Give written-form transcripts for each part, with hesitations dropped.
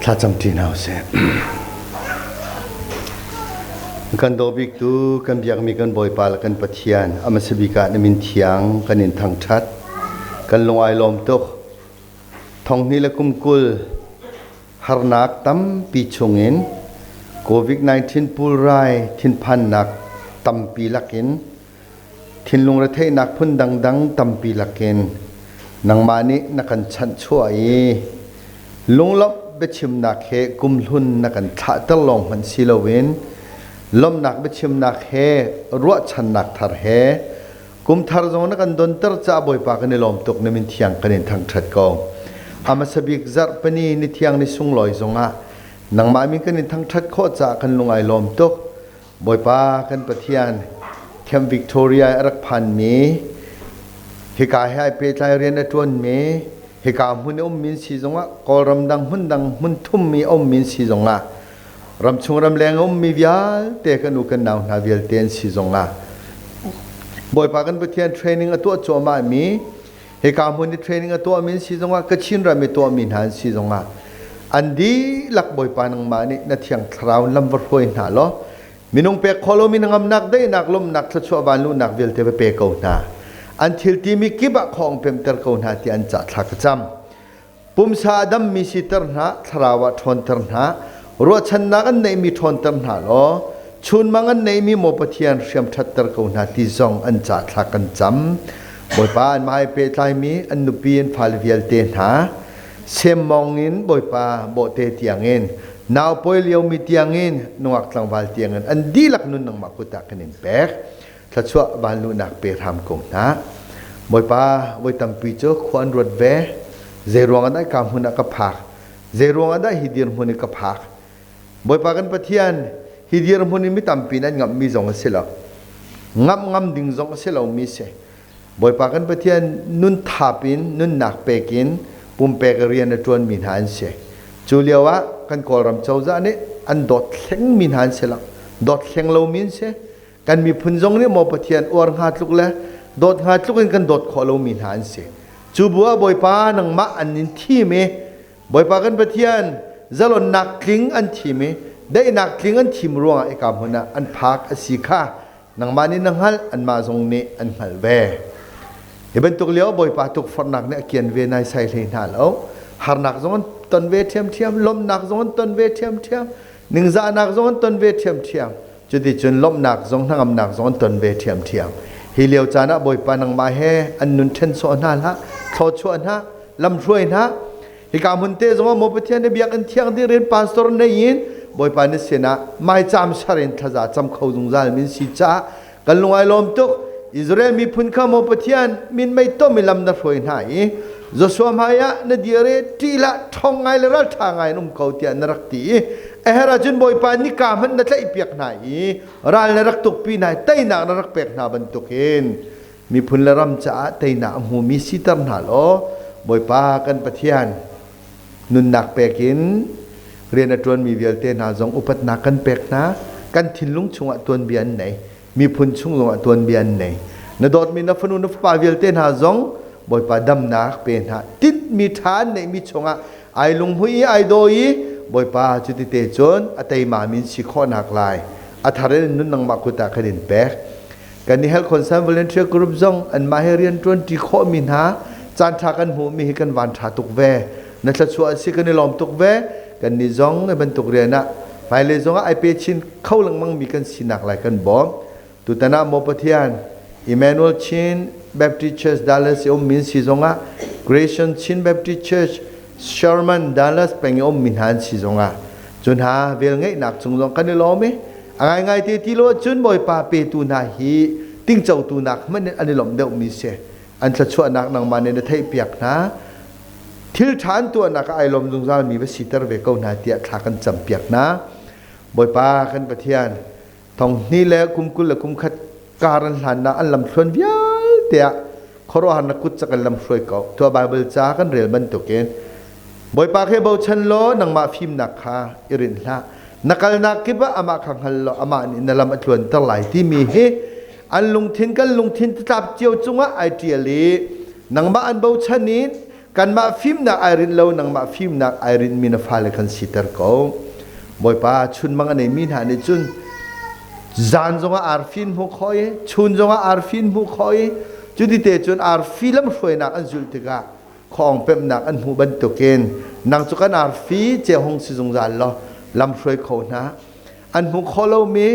Thlacam ṭi hna usih. Kan daw biktu kan biakmi kan Bawipa le kan Pathian a hmasa bik ah na min thiang kan in thangṭhat. Kan lung ai lawm tuk. Thonghnih le kum 20 harnak tampi chungin COVID-19 pulrai thinphannak tampi lakin Thinlung retheihnak phun dangdang tampi lakin nangmah nih na kan chanhchuah i lunglawmh biachimnak he kumhlun na kan thlahter lawng hmanh si loin lawmhnak biachimnak he ruahchannak thar he kumthar zong na kan donter caah Bawipa kan i lawm tuk na min thiang kan in thangṭhat ko. A hmasa bik zarhpini ni thiang ni sunglawi zongah nangmah min kan in thangṭhat khawh caah kan lung ai lawm tuk. Bawipa kan Pathian, Camp Victoria i a rak phanmi, hika he ai pehtlai rian a ṭuanmi, hika hmun i ummi an si zongah, Kawlram dang hmun dang hmun thummi a ummi an si zongah, ramchung ramleng a ummi vialte kan u kan nau hna vialte an si zongah, Bawipa kan Pathian training a tuah cuahmahmi, hika hmun i training a tuahmi an si zongah Kachin ram i tuahmi hna an si zongah an dihlak Bawipa nangmah nih na thiang thlarau lam va hruai hna law minung pek khawh lomi na ngamnak daihnak lawmhnak thluachuah vanluhnak vialte va pe ko hna an thil timi kip ah khawng pemter ko hna ti an cah thla ka cam Pumsa a dammi siter hna, thlarau ah ṭhawnter hna, ruahchannak an neihmi ṭhawnter hna law, chunmang an neihmi maw Pathian hriam ṭhatter ko hna ti zong an ca thla kan cam. Bawipa an mah he pehtlaimi an nupi an fale vialte hna, semmawng in Bawipa bawhte tiangin, naupawi liomi tiangin, nungak tlangval tiangin an dihlak nun nangmah kut ah kan in pek. Thluachuah vanluhnak pe hram ko hna. Bawipa, voi tampi cu khua an ruat ve. Zei ruang ah dah ka hmun ah ka phak? Zei ruang ah dah hi dirhmun i ka phak? Bawipa kan Pathian, hi dirhmun i mi tampi nan ngamhmi zong a si lo. Ngamh ngam ding zong a si lomi si. Bawipa kan Pathian nun thap in nunnak pek in pumpek rian a ṭuanmi hna an si. Cu lio ah kan Kawlram cozah nih an dawt hlengmi hna an si lo. Dawt hleng lomi an si. Kan miphun zong nih maw Pathian uar hnga tluk le dawt hnga tluk in kan dawt khawh lomi hna an si. Cu bu ah Bawipa nangmah an in thim i Bawipa kan Pathian zalonnak tling an thim i daihnak tling an thim ruangah ika hmun ah an phak a si kha nangmah nih na hngalh anmah zong nih an hngalh ve. Hi bantuk lio Bawipa tukforhnak nih a kian ve naisai hlei hna lo. Harnak zong an ton ve ṭhiamṭhiam, lawmhnak zong an ton ve ṭhiamṭhiam, ningzahnak zong an ton ve ṭhiamṭhiam. Cuticun lawmhnak zong hnangamnak zong an ton ve ṭhiamṭhiam. Hi lio caan ah Bawipa nangmah he an nun ṭhen sawh hna hlah, thlawchuah hna, lamhruai hna. Hika hmun te zongah maw Pathian na biakinn thiang dir in pastor nei in Bawipa na sinah maicaam sar in thlaza cam kho zungzal min si caah kan lung ai lawm tuk. Israel miphun kha maw Pathian min mei tom i lam na hruai hna i Joshua hmai ah na dir i ṭih hlah ṭhawng ngai le ralṭha ngai in um ko tiah na rak ti i a herh ahcun Bawipa nika hmanh na tlaihpiak hna i ral na rak tukpi hna i teinak na rak pek hna bantukin miphun le ram caah teinak a hmumi siter hna law Bawipa kan Pathian nunnak pek in rian a ṭuanmi vialte hna zong upatnak kan pek hna kan thinlung chungah tuanbia an nei miphun chung zongah tuanbia an nei na dawtmi na fanu na fapa vialte hna zong Bawipa damnak pe hna tinhmi ṭha an neihmi chungah ai lunghmui i ai daw i Bawipa cuti te cun a teima min si khawhnak lai a thar in nun nangmah kut ah kan in pek kan i Health Concern Volunteer Group zong anmah he rian ṭuanṭi khawhmi hna caan ṭha kan hmuhmi hi kan van ṭha tuk ve na thluachuah a si kan i lawm tuk ve kan nih zong hi bantuk rian ah hmailei zong ah ai pe chin kho lengmang mi kan sinak lai kan bawm tutan ah maw Pathian Emmanuel Chin Baptist Church Dallas i um min si zong ah Creation Chin Baptist Church Sherman Dallas peng i um mi hna an si zong ah cu hna vel ngeihnak cung zong kan i lawm i a ngaingai te ti lo cun Bawipa petu hna hi tingcotu nak hmanh in an i lawmh deuh mi si an thluachuahnak nangmah nih na theihpiak hna thil ṭha an tuahnak ah ai lawm zungzal mi va siter ve ko hna tiah thla kan campiak hna Bawipa kan Pathian thong hnih le kum 20 le kum khat kar an hlannak an lamthluan vialte ah khuaruahhar na kut cak in lam hruai ko tua Bible ca kan rel bantukin Bawipa khe bochan law nangmah fimnak kha i rinh hlah na kalnak kip ah amah kha hngal law amah nih na lam a tluanter lai timi hi an lungthin kan lungthin tlap cio cungah ai ṭial i nangmah an bochan in Kanmah fimnak ai rinh lo, nangmah fimnak ai rinhmi na fale kan siter ko. Bawipa, chunmang a neimi hna nih cun zan zongah arfi an hmuh khawh i chun zongah arfi an hmuh khawh i cuti te cun arfi lamhruainak an zulh tikah khuaawng pemhnak an hmuh bantukin nang cu kan arfi ceu hung si zungzal law lamhruai kho hna. An hmuh khawh lomi,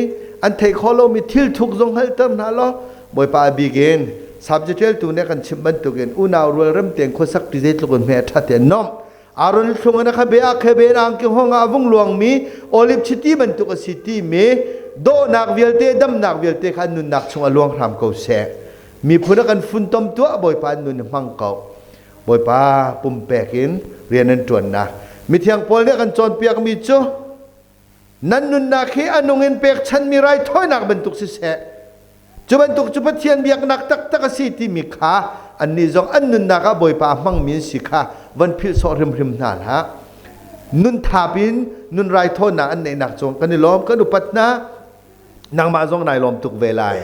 an theih khawh lomi thil thuk zong hngalhter hna law Bawipa a bik in subject nih kan chimh bantukin unau rual rem tein khuasak ti zeitluk in hme a ṭhat i a nuamh. Aaron thlung in a khabe ah khabe in angki hawng ah a vung luangmi olive chiti bantuk a si timi dawhnak vialte, damnak vialte kha an nunnak chung a luang hram ko seh. Miphun a kan funtom tuah, Bawipa an nun hmang ko. Bawipa pumpek in rian an ṭuannak mithiang Paul nih a kan cawnpiakmi cu nan nunnak hi a nung in pekchanmi raithawinak bantuk siseh, cu bantuk cu Pathian biaknak taktak a si timi kha annih zong an nunnak ah Bawipa a hmangmi an si kha van philh sawh hrimhrim hna hlah. Nun thap in nun raithawinak an neihnak cung kan i lawm, kan upat hna. Nangmah zong nai lawm tuk ve lai.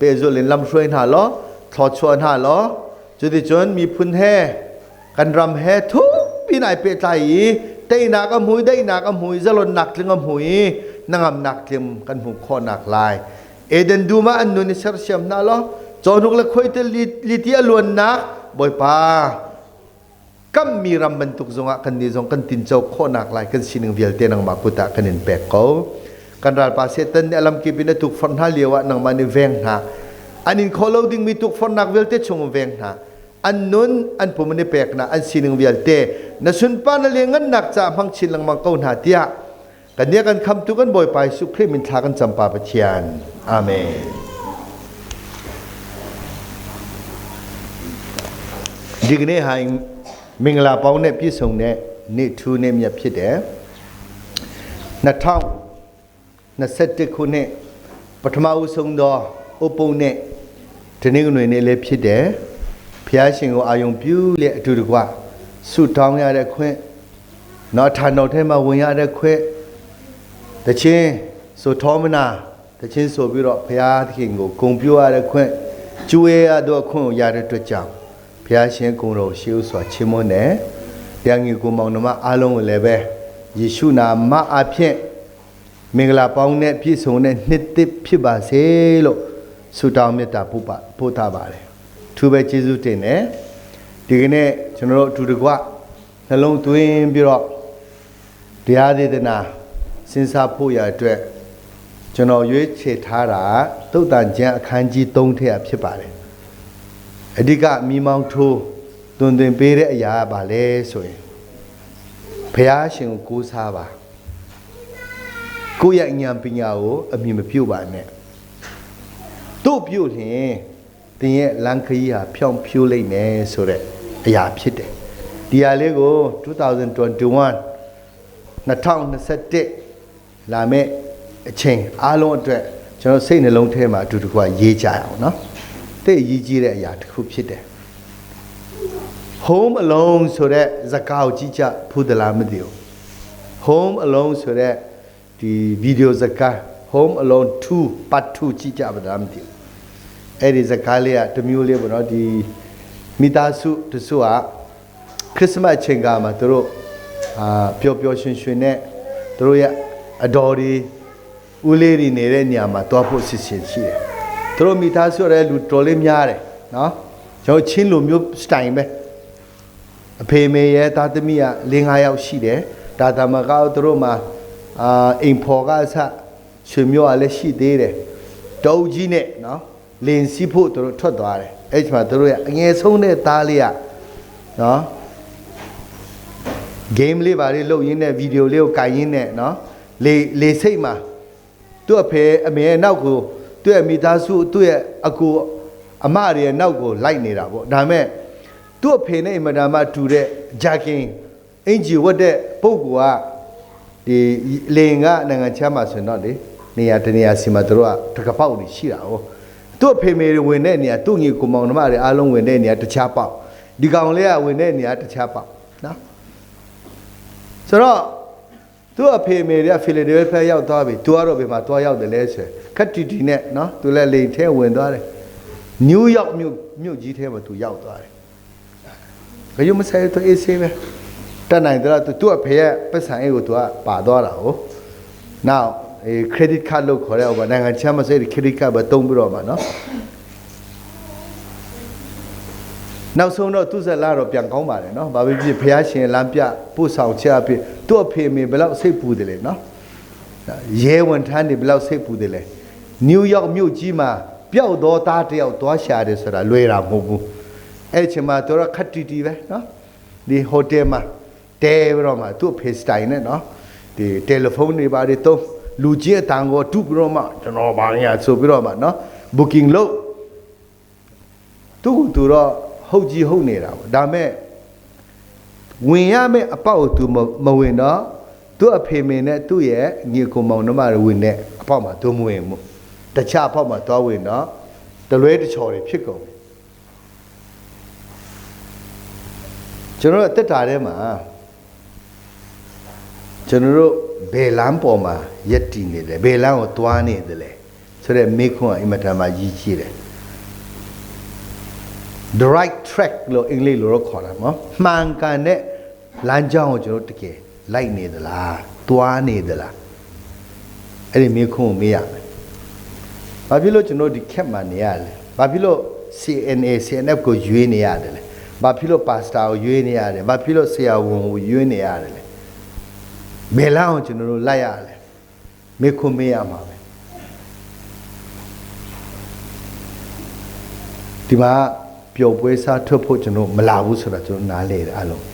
Pehzulh in lamhruai hna law, thluachuah hna law, cuticun miphun he kan ram he thukpi in ai pehtlai i teinak a hmu i daihnak a hmu i zalonnak tling a hmu i hnangamnak tling kan hmuh khawhnak lai. Eden dum ah an nun i sersiam hna law, cawhnuk le khuaite liti a luannak Bawipa kammi ram bantuk zongah kannih zong kan tinco khawhnak lai kan sining vialte nangmah kut ah kan in pek ko. Kan ralpa Satan nih a lamkip in a tukforh hna lio ah nangmah nih veng hna. An in khawh lo dingmi tukforhnak vialte chung veng hna. An nun, an pum an i peknak, an sining vialte na sunpar na lianngannak caah hmang chin lengmang ko hna tiah kan nih kan khamtu kan Bawipa Jesuh Khrih min thla kan cam Pa Pathian. Amen. ဒီကနေ့ဟာမင်္ဂလာပေါင်းနဲ့ပြည့်စုံတဲ့နေ့ထူးနေ့မြတ်ဖြစ်တယ်2021ခုနှစ်ပထမဦးဆုံးသောဥပုံနဲ့တနင်္ဂနွေနေ့လည်းဖြစ်တယ်ဖျားရှင်ကိုအာယုံပြုလက်အတူတကွဆုတောင်းရတဲ့ခွင့်နော်ဌာနထဲမှာဝင်ရတဲ့ခွင့်တခြင်းဆိုထောမနာတခြင်းဆိုပြီးတော့ဘုရားသခင်ကိုဂုဏ်ပြုရတဲ့ခွင့်ကျွေးရတဲ့ခွင့်ကိုရတဲ့အတွက်ကြောင့်ဘုရားရှင်ဂုဏ်တော်ရှိဥစွာချီးမွမ်းတယ်တရားငယ်ကိုမောင်နှမအားလုံးကိုလည်းပဲယေရှုနာမအဖျင်မင်္ဂလာပေါင်းနဲ့ပြည့်စုံတဲ့နှစ်သစ်ဖြစ်ပါစေလို့ဆုတောင်းမေတ္တာပို့ပါပို့တာပါတယ်ထူးပဲကျေးဇူးတင်တယ်ဒီကနေ့ကျွန်တော်တို့အတူတကွနှလုံးသွင်းပြီးတော့တရားဒေသနာစဉ်းစားဖို့ရအတွက်ကျွန်တော်ရွေးချယ်ထားတာသုတ်တန်ကျမ်းအခန်းကြီး3ထည့်ဖြစ်ပါတယ်အဓိကမိမောင်းထိုးတွင်တွင်ပေးတဲ့အရာကဘာလဲဆိုရင်ဘုရားရှင်ကိုကိုးစားပါကိုယ့်ရဲ့ဉာဏ်ပညာကိုအမြင်မပြုတ်ပါနဲ့တို့ပြုတ်လျင်တင်ရဲ့လန်ခရီးဟာဖြောင်းဖြိုးလိမ့်မယ်ဆိုတဲ့အရာဖြစ်တယ်ဒီဟာလေးကို2021 2021လာမယ့်အချိန်အားလုံးအတွက်ကျွန်တော်စိတ်နှလုံးထဲမှာအတူတကွရေးကြအောင်နော်တိတ်အရေးကြီးတဲ့အရာတစ်ခုဖြစ်တယ် Home Alone ဆိုတဲ့ဇာတ်ကားကိုကြည့်ကြဖူးသလားမသိဘူး Home Alone ဆိုတဲ့ဒီဗီဒီယိုဇာတ်ကား Home Alone 2 Part 2ကြည့်ကြပါလားမသိဘူးအဲ့ဒီဇာတ်ကားလေးကတမျိုးလေးပေါ့နော်ဒီမိသားစုတစုကခရစ်စမတ်အချိန်ကမှသူတို့အာပျော်ပျော်ရွှင်ရွှင်နဲ့သူတို့ရဲ့အတော်တွေဦးလေးတွေနေတဲ့နေရာမှာတွားဖို့စီစဉ်ရှိတယ်သူတို့မိသားစုရဲ့လူတော်လေးများတယ်နော်ကျွန်တော်ချင်းလိုမျိုးစတိုင်ပဲအဖေမေရဲ့သားသမီးက၄၅ယောက်ရှိတယ်ဒါသမကောသူတို့မှာအာအိမ်ဖော်ကအစရွှေမျိုးကလည်းရှိသေးတယ်တုံးကြီးနဲ့နော်လင်စီးဖို့သူတို့ထွက်သွားတယ်အဲ့ဒီမှာသူတို့ရဲ့အငယ်ဆုံးတဲ့သားလေးကနော် game လေးပါလေးလုပ်ရင်းနဲ့ဗီဒီယိုလေးကိုကင်ရင်းနဲ့နော်လေလေစိတ်မှာသူ့အဖေအမေရဲ့နောက်ကိုသူ့ရဲ့မိသားစုသူ့ရဲ့အကူအမတွေရဲ့နောက်ကိုလိုက်နေတာပေါ့ဒါမဲ့သူ့အဖေနဲ့အင်မတန်မှတူတဲ့ဂျာကင်အင်ဂျီဝတ်တဲ့ပုဂ္ဂိုလ်ကဒီလင်ကနိုင်ငံချမ်းမှာဆိုရင်တော့လေနေရာတနေရာစီမှာတို့ကတကပေါက်တွေရှိတာ哦သူ့အဖေမေတွေဝင်တဲ့နေရာသူ့ညီကိုမောင်နှမတွေအားလုံးဝင်တဲ့နေရာတခြားပေါက်ဒီကောင်လေးကဝင်တဲ့နေရာတခြားပေါက်နော်ဆိုတော့သူ့အဖေမေတွေကဖီလာဒဲလ်ဖီးယာရောက်သွားပြီသူကတော့ဘယ်မှာသွားရောက်တယ်လဲဆိုခက်တီတီနဲ့နော်သူလည်းလိန်ထဲဝင်သွားတယ်နယူးယောက်မြို့မြို့ကြီးထဲမှာသူရောက်သွားတယ် ဂယုမဆိုင်တော့အေးဆေးပဲတတ်နိုင်တော့သူသူ့အဖေရဲ့ပတ်စံအိတ်ကိုသူကပါသွားတာဟုတ်နောက်အေး credit card လို့ခေါ်တဲ့ဟိုနိုင်ငံချမ်းမစိတ် credit card ပဲတုံးပြီးတော့မှာနော်နောက်ဆုံးတော့သူ့ဇက်လာတော့ပြန်ကောင်းပါတယ်နော်ဘာဖြစ်ဖြစ်ဖះရှင်လမ်းပြပို့ဆောင်ချက်အဖြစ်သူ့အဖေမေဘယ်လောက်စိတ်ပူတယ်လဲနော်ရဲဝန်ထမ်းတွေဘယ်လောက်စိတ်ပူတယ်လဲနယူးယောက်မြို့ကြီးမှာပျောက်သောသားတယောက်သွားရှာတယ်ဆိုတာလွယ်တာမဟုတ်ဘူးအဲ့ချိန်မှာသူတော့ခက်တီတီပဲနော်ဒီဟိုတယ်မှာတဲပြီးတော့မှသူ့အဖေစတိုင်နဲ့နော်ဒီတယ်လီဖုန်းတွေပါတယ်တုံးလူကြီးအတန်ကိုတုပြီးတော့မှကျွန်တော်ဘာညာဆိုပြီးတော့မှနော် booking လုပ်သူ့ကိုသူတော့ဟုတ်ကြီးဟုတ်နေတာပေါ့ဒါမဲ့ဝင်ရမယ့်အပေါက်ကိုသူမဝင်တော့သူ့အဖေမင်းနဲ့သူ့ရဲ့ညီကိုမောင်နှမတွေဝင်တဲ့အပေါက်မှာသူမဝင်ဘူးတခြားအပေါက်မှာသွားဝင်တော့တလွဲတချော်တွေဖြစ်ကုန်ကျွန်တော်တို့တက်တာထဲမှာကျွန်တော်တို့ဘယ်လမ်းပေါ်မှာရက်တည်နေတယ်ဘယ်လမ်းကိုသွားနေတယ်လဲဆိုတဲ့မေခွန်းကအင်မတန်မှရည်ကြီးတယ် the right track လို့အင်္ဂလိပ်လိုတော့ခေါ်တာနော်မှန်ကန်တဲ့လမ်းကြောင်းကိုကျွန်တော်တကယ်လိုက်နေသလားသွားနေသလားအဲ့ဒီမေခွန်းကိုမေးရမယ်ဘာဖြစ်လို့ကျွန်တော်ဒီခက်မှနေရလဲဘာဖြစ်လို့ CNA CNF ကိုရွေးနေရတယ်လဲဘာဖြစ်လို့ပါစတာကိုရွေးနေရတယ်ဘာဖြစ်လို့ဆရာဝန်ကိုရွေးနေရတယ်လဲဘယ်လမ်းကိုကျွန်တော်တို့လိုက်ရလဲမေခွန်းမေးရမှာပဲဒီမှာပျော်ပွဲစားထွက်ဖို့ကျွန်တော်မလာဘူးဆိုတာကျွန်တော်နားလေတယ်အလုံး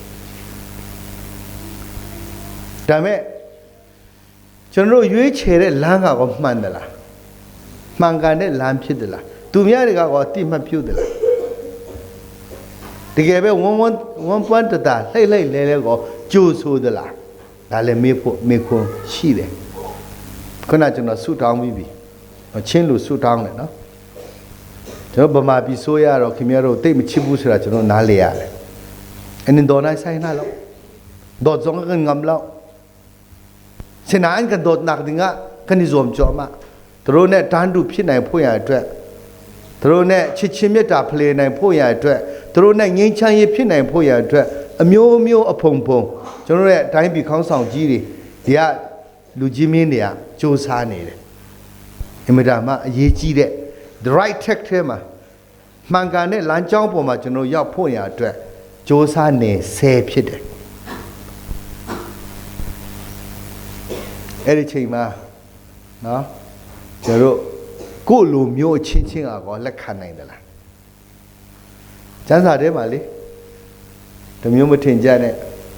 ဒါမဲ့ကျွန်တော်တို့ရွေးချယ်တဲ့လမ်းကတော့မှန်တယ်လားမှန်ကန်တဲ့လမ်းဖြစ်တယ်လားသူများတွေကတော့အတိမတ်ပြုတ်တယ်လားတကယ်ပဲဝန်းဝန်းဝန်းပွန်းတတာလှိုက်လှိုက်လဲလဲကောကြိုးဆိုသလားဒါလည်းမေးဖို့မေးခွန်းရှိတယ်ခုနကျွန်တော်ဆုတောင်းပြီးပြီချင်းလူဆုတောင်းတယ်နော်ကျွန်တော်ဗမာပြည်ဆိုရတော့ခင်ဗျားတို့တိတ်မချစ်ဘူးဆိုတာကျွန်တော်နားလေရတယ်အင်းတော်နိုင်ဆိုင်နာလို့ဒေါ်ဇုံကငမ်လောက်စနန်ကဒေါ်နက်ဒငါခနိဇုံကြောမသူတို့နဲ့တန်းတူဖြစ်နိုင်ဖို့ရအတွက်သူတို့နဲ့ချစ်ချင်းမြတ်တာဖလှယ်နိုင်ဖို့ရအတွက်သူတို့နဲ့ငြိမ်းချမ်းရေးဖြစ်နိုင်ဖို့ရအတွက်အမျိုးမျိုးအဖုံဖုံကျွန်တော်တို့ရဲ့အတိုင်းပြည်ခေါင်းဆောင်ကြီးတွေဒီကလူကြီးမင်းတွေကစူးစမ်းနေတယ်အင်မတန်မှအရေးကြီးတဲ့ the right track ထဲမှာမှန်ကန်တဲ့လမ်းကြောင်းပေါ်မှာကျွန်တော်ရောက်ဖို့ရအတွက်စ조사နေဆဲဖြစ်တယ်အဲ့ဒီချိန်မှာနော်ကျွန်တော်တို့ကိုယ့်လိုမျိုးအချင်းချင်းအကောလက်ခံနိုင်တယ်လားကျန်းစာထဲမှာလေတမျိုးမထင်ကြနဲ့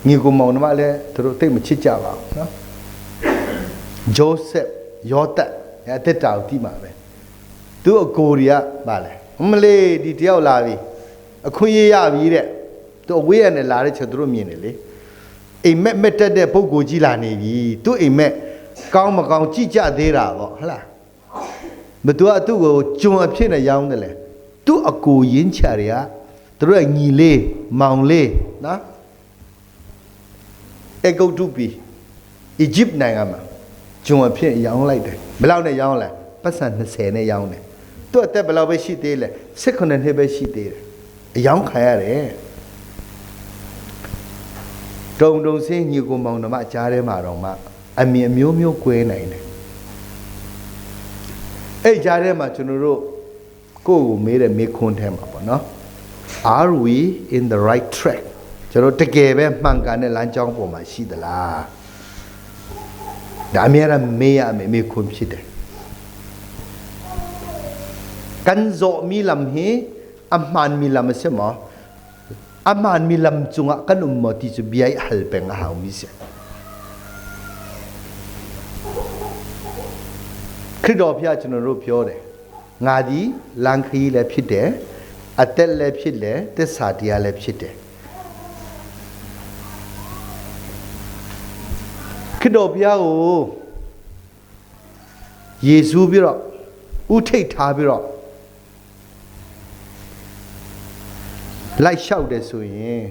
ညီကိုမောင်နှမလည်းသူတို့တိတ်မချစ်ကြပါဘူးနော်ဂျိုးဆက်ယောသတ်အဲ့တက်တာကိုတိမှာပဲသူ့အကိုတွေကဗာလဲမလေးဒီတယောက်လာပြီအခွင့်ရရပြီတဲ့သူအဝေးရနဲ့လာတဲ့ချက်သူတို့မြင်တယ်လေအိမ်မက်မက်တက်တဲ့ပုံကိုကြီးလာနေပြီသူ့အိမ်မက်ကောင်းမကောင်းကြည့်ကြသေးတာပေါ့ဟုတ်လားမသူကသူ့ကိုကျွန်အဖြစ်နဲ့ရောင်းတယ်လေသူ့အကိုရင်းချတွေကသူတို့ကညီလေးမောင်လေးနော်အဂုတ်တုပီအီဂျစ်နိုင်ငံမှာကျွန်အဖြစ်ရောင်းလိုက်တယ်ဘယ်လောက်နဲ့ရောင်းလဲပတ်စံ20နဲ့ရောင်းတယ်သူ့အသက်ဘယ်လောက်ပဲရှိသေးလဲ18နှစ်ပဲရှိသေးတယ်အယောင်းခံရတယ်တုံတုံစင်းညီကိုမောင်နှမကြားထဲမှာတော့မှအမြင်အမျိုးမျိုးကွဲနိုင်တယ်အဲ့ကြားထဲမှာကျွန်တော်တို့ကိုယ့်ကိုမေးတဲ့မေးခွန်းထဲမှာပေါ့နော် Are we in the right track ကျွန်တော်တကယ်ပဲမှန်ကန်တဲ့လမ်းကြောင်းပေါ်မှာရှိသလားဒါအများအားမေးရမယ်မေးခွန်းဖြစ်တယ်ကန်ဇောမီလမ်ဟီအမှန်မီလမ်စမောအမှန်မီလမ်ကျုံကန်အုံမတီချဘီအိုင်ဟလ်ပငါဟောမီစခရစ်တော်ဖျားကျွန်တော်တို့ပြောတယ်ငါဒီလန်ခီးလည်းဖြစ်တယ်အသက်လည်းဖြစ်တယ်သစ္စာတရားလည်းဖြစ်တယ်ခရစ်တော်ဘုရားကိုယေရှုပြီးတော့ဥထိတ်ထားပြီးတော့လိုက်လျှောက်တယ်ဆိုရင်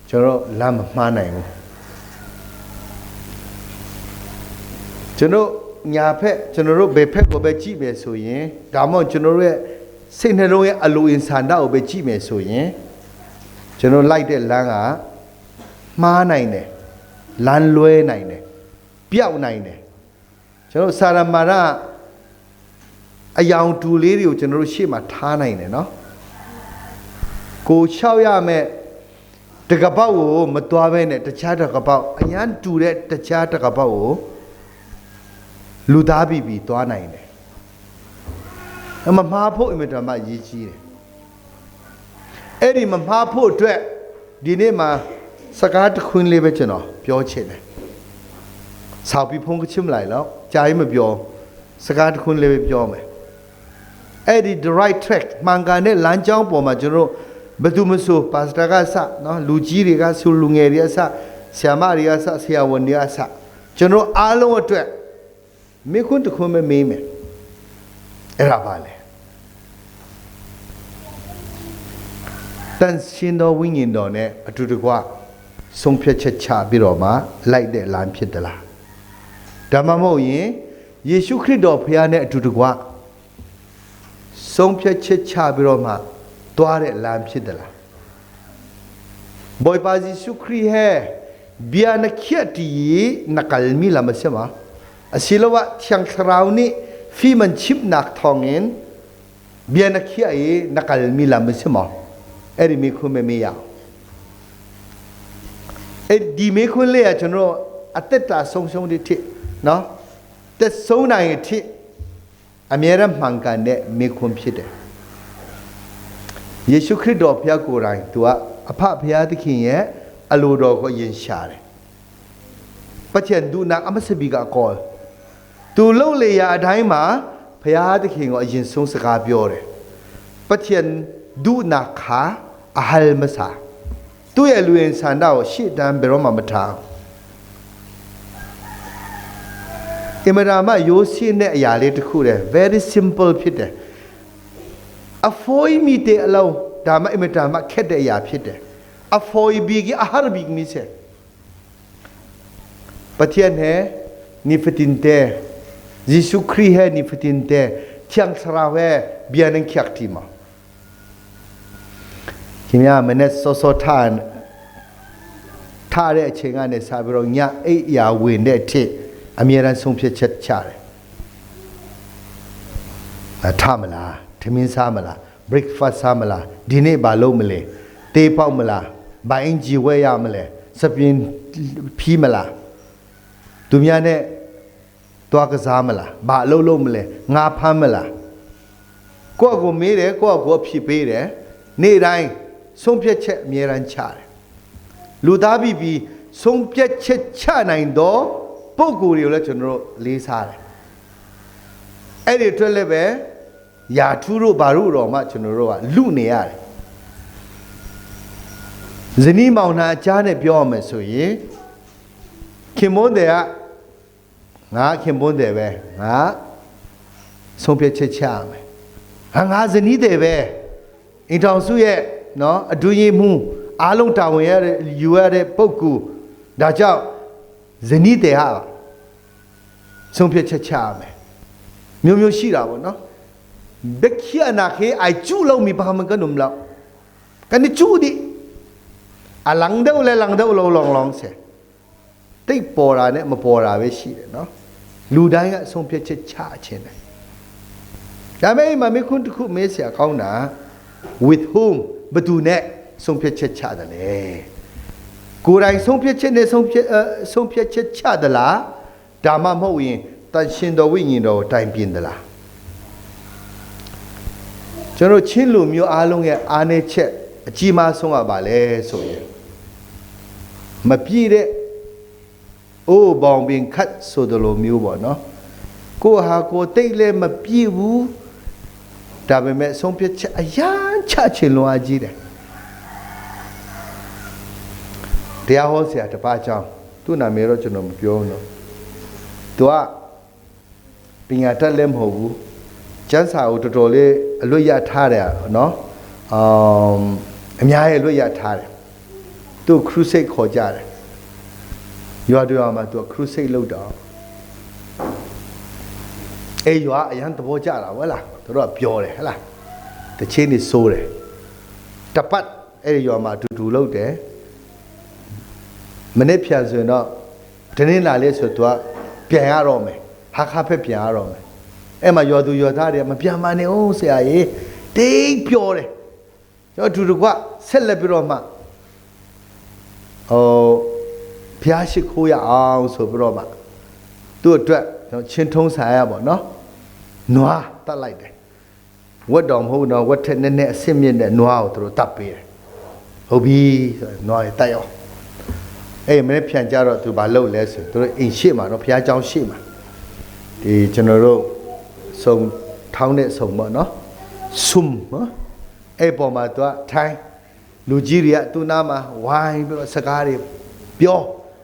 ကျွန်တော်လမ်းမမှားနိုင်ဘူးကျွန်တော်ညာဖက်ကျွန်တော်တို့ဘယ်ဖက်ကိုပဲကြည့်မယ်ဆိုရင်ဒါမှမဟုတ်ကျွန်တော်တို့ရဲ့စိတ်နှလုံးရဲ့အလိုအင်ဆန္ဒကိုပဲကြည့်မယ်ဆိုရင် ကျွန်တော်လိုက်တဲ့လမ်းကမှားနိုင်တယ်လမ်းလွဲနိုင်တယ်ပျောက်နိုင်တယ်ကျွန်တော်စာရမာရအယောင်တူလေးတွေကိုကျွန်တော်တို့ရှေ့မှာထားနိုင်တယ်နော်ကိုလျှောက်ရမယ်တကပောက်ကိုမသွားဘဲနဲ့တခြားတကပောက်အရန်တူတဲ့တခြားတကပောက်ကိုလူသားပြီပြီသွားနိုင်တယ်အမမှားဖို့အင်မတန်မှအရေးကြီးတယ်အဲ့ဒီမမှားဖို့အတွက်ဒီနေ့မှာစကားတစ်ခွန်းလေးပဲကျွန်တော်ပြောချင်တယ်ဆောက်ပြီးဖုန်းကချစ်မလိုက်တော့ကြာရင်မပြောစကားတစ်ခွန်းလေးပဲပြောမယ်အဲ့ဒီ the right track မှန်ကန်တဲ့လမ်းကြောင်းပေါ်မှာကျွန်တော်ဘယ်သူမဆိုပါစတာကစနော်လူကြီးတွေကဆိုလူငယ်တွေကစဆရာမတွေကစဆရာဝန်တွေကစကျွန်တော်အားလုံးအတွက်မေခွန်းတစ်ခွန်းပဲမေးမယ်အဲ့ဒါပါလေတန်ရှင်တော်ဝိညာဉ်တော်နဲ့အတူတကွဆုံးဖြတ်ချက်ချပြီးတော့မှလိုက်တဲ့လမ်းဖြစ်သလားဒါမှမဟုတ်ရင်ယေရှုခရစ်တော်ဖခင်နဲ့အတူတကွဆုံးဖြတ်ချက်ချပြီးတော့မှသွားတဲ့လမ်းဖြစ်သလားဘွိုင်ပါယေရှုခရစ်ဟဲဘီယာနခိတီနကလမီလာမစမအစီလဝချန်ခရောနီဖီမန်ချိပနက်ထောငင်ဘီယာနခိအေနကလမီလာမစမအဲ့ဒီမိခွန်းမမေးရအောင်အဲ့ဒီမေခွန်းလေးကကျွန်တော်အသက်တာဆုံးရှုံးတဲ့ထိနော်သက်ဆုံးနိုင်တဲ့ထိအမြဲတမ်းမှန်ကန်တဲ့မေခွန်းဖြစ်တယ်ယေရှုခရစ်တော်ဖခင်ကိုယ်တိုင်သူကအဖဖခင်သခင်ရဲ့အလိုတော်ကိုယင်ရှာတယ်ပချန်ဒုနာအမစဘီကကောသူလှုပ်လေရာအတိုင်းမှာဖခင်သခင်ကိုအရင်ဆုံးစကားပြောတယ်ပချန်ဒုနာခာအဟလ်မဆာသူ့ရဲ့လူရင်ဆန္ဒကိုရှေ့တန်းဘယ်တော့မှမထားအင်မရာမရိုးရှင်းတဲ့အရာလေးတစ်ခုတည်း very simple ဖြစ်တယ်အဖိုးမီတဲ့အလုံးဒါမှအင်မတန်မှခက်တဲ့အရာဖြစ်တယ်အဖိုးဘီကအဟာဘီမီစေပထယန်ဟဲနိဖတင်တဲယေရှုခရစ်ဟဲနိဖတင်တဲချန်စရာဝဲဘီယန်ခက်တီမာခင်ဗျာမနေ့စောစောထားထားတဲ့အချိန်ကနေစပြီးတော့ညအိပ်ရာဝင်တဲ့အထိအမြဲတမ်းဆုံးဖြတ်ချက်ချတယ်အထမလားထမင်းစားမလား breakfast စားမလားဒီနေ့ဘာလုပ်မလဲတေးပေါက်မလားဘိုင်းကြီးဝဲရမလဲစပင်ဖြီးမလားသူများနဲ့တွားကစားမလားဘာအလုပ်လုပ်မလဲငါဖမ်းမလားကိုယ့်အကိုမေးတယ်ကိုယ့်အကိုဖြေပေးတယ်နေ့တိုင်းဆုံးဖြတ်ချက်အမြဲတမ်းချတယ်လူသားပြီးပြီးဆုံးဖြတ်ချက်ချနိုင်တော့ပုံကိုယ်တွေကိုလည်းကျွန်တော်တို့လေးစားတယ်အဲ့ဒီအတွက်လည်းပဲယာထူးတို့ဘာတို့တော်မှကျွန်တော်တို့ကလူနေရတယ်ဇနီးမောင်နှံအကြားနဲ့ပြောရမယ်ဆိုရင်ခင်မွန်းတယ်ကငါခင်မွန်းတယ်ပဲငါဆုံးဖြတ်ချက်ချရမယ်ဟာငါဇနီးတယ်ပဲအိမ်ထောင်စုရဲ့နော်အဒူရင်မှုအားလုံးတာဝန်ရတဲ့ယူရတဲ့ပုဂ္ဂိုလ်ဒါကြောင့်ဇနီးတယ်ဟာဆုံးဖြတ်ချက်ချရမယ်မျိုးမျိုးရှိတာပေါ့နော်ဘက်ခီအနာခေအိုင်ကျူလုံးမီဘာမကနုံလောက်ကနေကျူဒီအလန်ဒေလေလန်ဒေလောလောလောဆေတိတ်ပေါ်တာနဲ့မပေါ်တာပဲရှိတယ်နော်လူတိုင်းကအဆုံးဖြတ်ချက်ချခြင်းတယ်ဒါပေမဲ့မမေခွန်းတစ်ခုမေးเสียကောင်းတာ with whom ဘသူနဲ့ဆုံးဖြတ်ချက်ချတယ်လေကိုယ်တိုင်ဆုံးဖြတ်ချက်နဲ့ဆုံးဖြတ်ဆုံးဖြတ်ချက်ချသလားဒါမှမဟုတ်ရင်တန်ရှင်တော်ဝိညာဉ်တော်ကိုတိုင်ပြင်သလားကျွန်တော်ချင်းလူမျိုးအားလုံးရဲ့အားနည်းချက်အကြီးမားဆုံးကပါလဲဆိုရင်မပြည့်တဲ့အိုးဘောင်ပင်ခတ်ဆိုတယ်လို့မျိုးပေါ့နော်ကိုဟာကိုတိတ်လည်းမပြည့်ဘူးဒါပေမဲ့ဆုံးဖြတ်ချက်အရန်ချချင်လွန်အကြီးတယ်တရားဟောဆရာတပါးချောင်းသူ့နာမည်တော့ကျွန်တော်မပြောဘူးနော်သူကပညာတတ်လည်းမဟုတ်ဘူးကျမ်းစာကိုတော်တော်လေးအလွတ်ရထားတယ်နော်အမ်အများကြီးအလွတ်ရထားတယ်သူ crusade ခေါ်ကြတယ်ရွာတွေမှာသူ crusade လုပ်တော့အေးရွာအရန်သဘောကျတာဟုတ်လားသူတို့ကပြောတယ်ဟလားတချင်းနေစိုးတယ်တပတ် အဲ့ဒီရွာမှာအတူတူလုပ်တယ်မနေ့ဖြန်ဆိုရင်တော့တနေ့လာလေးဆိုသူကပြန်ရတော့မယ်ဟာခါဖက်ပြန်ရတော့မယ်အဲ့မှာရွာသူရွာသားတွေကမပြန်ပါနဲ့အောင်ဆရာကြီးတိတ်ပြောတယ်ကျွန်တော်အတူတူကဆက်လက်ပြီးတော့မှဟိုဘုရားရှိခိုးရအောင်ဆိုပြီးတော့မှသူ့အတွက်ကျွန်တော်ချင်းထုံးဆိုင်ရပါတော့နွားတတ်လိုက်တယ်ဝက်တော်မဟုတ်တော့ဝက်ထက်နည်းနည်းအဆင့်မြင့်တဲ့နွားကိုသူတို့တတ်ပေးတယ်ဟုတ်ပြီဆိုနွားရတတ်ရောအေးမင်းဖြန်ကြတော့သူဘာလုပ်လဲဆိုသူတို့အိမ်ရှိမှာတော့ဘုရားကျောင်းရှိမှာဒီကျွန်တော်တို့စုံထောင်းတဲ့စုံပေါ့နော်ဆုမ်နော်အဲ့ပေါ်မှာသူကထိုင်းလူကြီးတွေကသူ့နားမှာဝိုင်းပြီးတော့စကားတွေပြော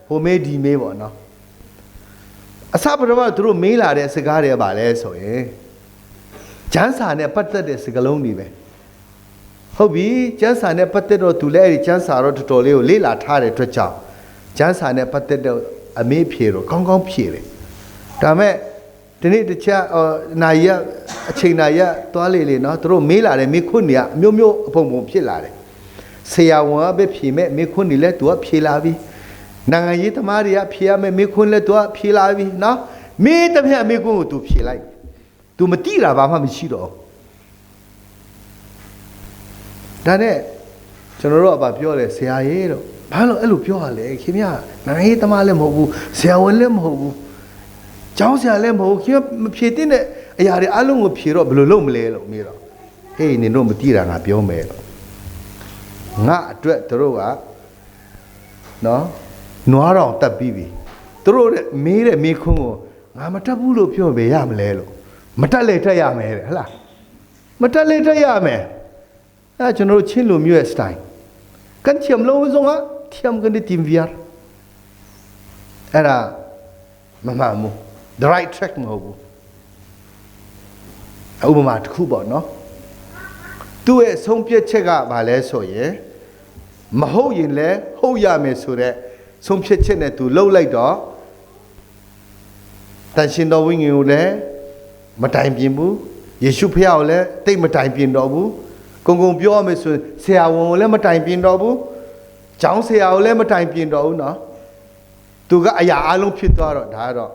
ဟိုမေးဒီမေးပေါ့နော်အစပထမသူတို့မေးလာတဲ့စကားတွေကဘာလဲဆိုရင်ကျမ်းစာနဲ့ပတ်သက်တဲ့စကားလုံးတွေပဲဟုတ်ပြီကျမ်းစာနဲ့ပတ်သက်တော့သူလည်းအဲ့ဒီကျမ်းစာတော့တော်တော်လေးကိုလေ့လာထားတဲ့အတွက်ကြောင့်ကျမ်းစာနဲ့ပတ်သက်တဲ့အမေးဖြေတော့ကောင်းကောင်းဖြေတယ်ဒါမဲ့ဒီနေ့တခြားနာရီကအချိန်နာရီကသွားလေလေနော်သူတို့မေးလာတယ်မေးခွန်းတွေကအမျိုးမျိုးအပုံပုံဖြစ်လာတယ်ဆရာဝန်ကပဲဖြေမဲ့မေးခွန်းတွေလည်းသူကဖြေလာပြီနိုင်ငံရေးသမားတွေကဖြေရမယ်မေးခွန်းလည်းသူကဖြေလာပြီနော်မေးတဲ့ပြမေးခွန်းကိုသူဖြေလိုက်သူမတိတာဘာမှမရှိတော့ဒါနဲ့ကျွန်တော်တို့ကဗာပြောတယ်ဆရာကြီးတော့ဘာလို့အဲ့လိုပြောရလဲခင်ဗျာနိုင်ငံရေးသမားလည်းမဟုတ်ဘူးဆရာဝန်လည်းမဟုတ်ဘူးကျောင်းဆရာလည်းမဟုတ်ခင်ဗျမဖြေတဲ့အရာတွေအလုံးကိုဖြေတော့ဘယ်လိုလုပ်မလဲလို့မေးတော့ဟေးနင်တို့မတိတာငါပြောမယ်လို့ငါအတွက်တို့ကနော်နွားတော်တက်ပြီးပြီသူတို့မေးတဲ့မေးခွန်းကိုငါမတက်ဘူးလို့ပြောပဲရမလဲလို့မတက်လေတက်ရမယ်တဲ့ဟလားမတက်လေတက်ရမယ်အဲကျွန်တော်တို့ချင်းလူမျိုးရဲ့ style ကန်ချမ်လုံးစုံကထ ्याम ကန်ဒီတင်ဗီယာအဲ့ဒါမမှန်ဘူး the right track မဟုတ်ဘူးဥပမာတစ်ခုပေါ့နော်သူ့ရဲ့ဆုံးဖြတ်ချက်ကဘာလဲဆိုရင်မဟုတ်ရင်လည်းဟုတ်ရမယ်ဆိုတော့ဆုံးဖြတ်ချက်နဲ့သူလှုပ်လိုက်တော့တန်ရှင်တော်ဝိညာဉ်ကိုလည်းမတိုင်ပြင်ဘူးယေရှုဖခင်ကိုလည်းတိတ်မတိုင်ပြင်တော့ဘူးကုံကုံပြောရမယ်ဆိုရင်ဆရာဝန်ကိုလည်းမတိုင်ပြင်တော့ဘူးကျောင်းဆရာကိုလည်းမတိုင်ပြင်တော့ဘူးနော်သူကအရာအလုံးဖြစ်သွားတော့ဒါကတော့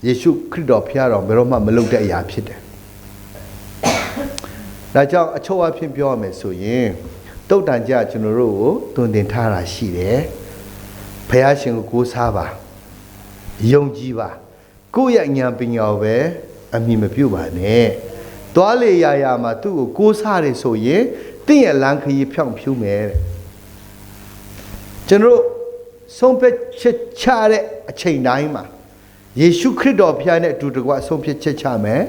ယေရှုခရစ်တော်ဖခင်တော်ဘယ်တော့မှမလုပ်တဲ့အရာဖြစ်တယ်ဒါကြောင့်အချုပ်အဖြစ်ပြောရမယ်ဆိုရင်တုတ်တန်ကြကျွန်တော်တို့ကိုတွင်တင်ထားတာရှိတယ်ဖခင်ရှင်ကိုကိုးစားပါယုံကြည်ပါကိုယ့်ရဲ့ဉာဏ်ပညာကိုပဲအမိမပြုတ်ပါနဲ့သွားလေရာရာမှာသူ့ကိုကိုးစားတယ်ဆိုရင်တင့်ရဲ့လမ်းခရီးဖြောင့်ဖြူးမယ်တဲ့ကျွန်တော်ဆုံးဖြတ်ချက်ချတဲ့အချိန်တိုင်းမှာယေရှုခရစ်တော်ဖခင်နဲ့အတူတကွဆုံးဖြတ်ချက်ချမယ်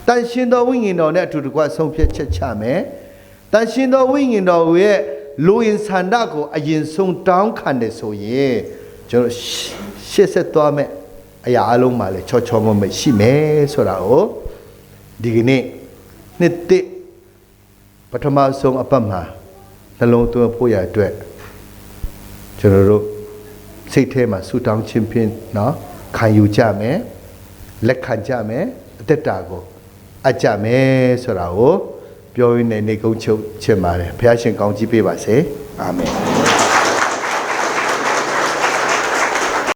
တန်ရှင်တော်ဝိညာဉ်တော်နဲ့အတူတကွဆုံးဖြတ်ချက်ချမယ်တန်ရှင်တော်ဝိညာဉ်တော်ရဲ့လူရင်ဆန္ဒကိုအရင်ဆုံးတောင်းခံတယ်ဆိုရင်ကျွန်တော်ရှေ့ဆက်သွားမယ်အရာအလုံးမှာလေချောချောမမရှိမယ်ဆိုတာကိုဒီကနေ့နှစ်တစ်ပထမဆုံးအပတ်မှာနှလုံးသွင်းဖို့ရအတွက်ကျွန်တော်တို့စိတ်ထဲမှာဆူတောင်းခြင်းဖြင့်နော်ခံယူကြမယ်လက်ခံကြမယ်အသက်တာကိုအကြမယ်ဆိုတာကိုပြောရင်းနဲ့နေကုန်းချုပ်ချင်ပါတယ်ဘုရားရှင်ကောင်းချီးပေးပါစေအာမင်။